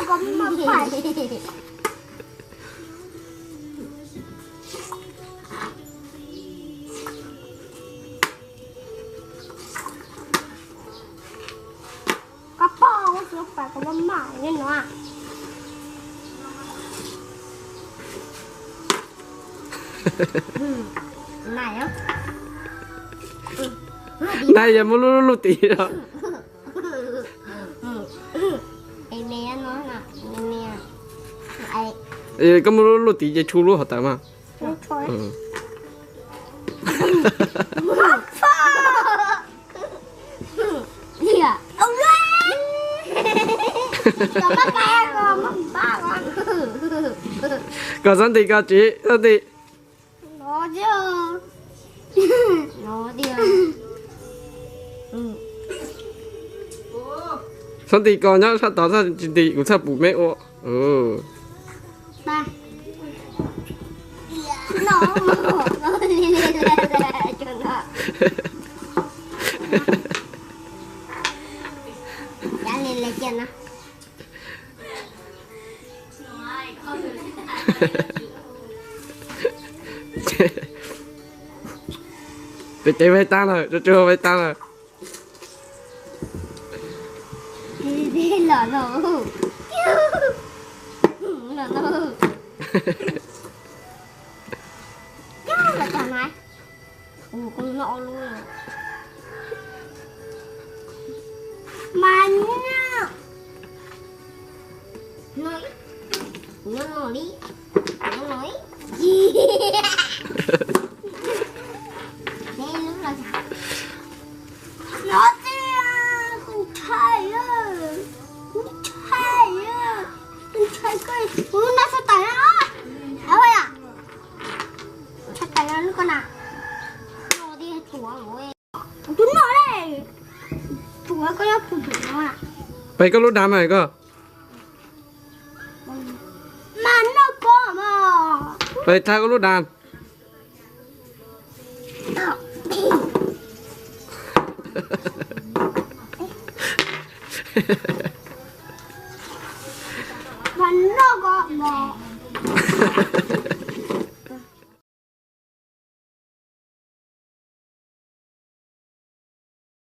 Koj maj pais. Koj poj ua xyov pais koj maj maj li no. Nai yog muab lub lub tid os. Koj muab lub lub tid ces tshu lub hauv tawm mas. Koj xob nti koj tsis xob nti. Xob nti koj nyob sab tod, tsis nti kuv txhaj pum meb ua. Peb ces vaib tab lawm, tsuag tsuag vaib tab lawm. Mas nyob no li, nyob no li. No tiag, kuv ntshai, kuv ntshai, kuv ntshai koj, kuv noj tshaj tawm na. Ntshai tawm na lub ko na. Tus no le, tus koj nyob puag pem no. Pem koj lub dam mas koj. Mas noj ko mas. Pem thaj koj lub dam. Mas noj ko mas.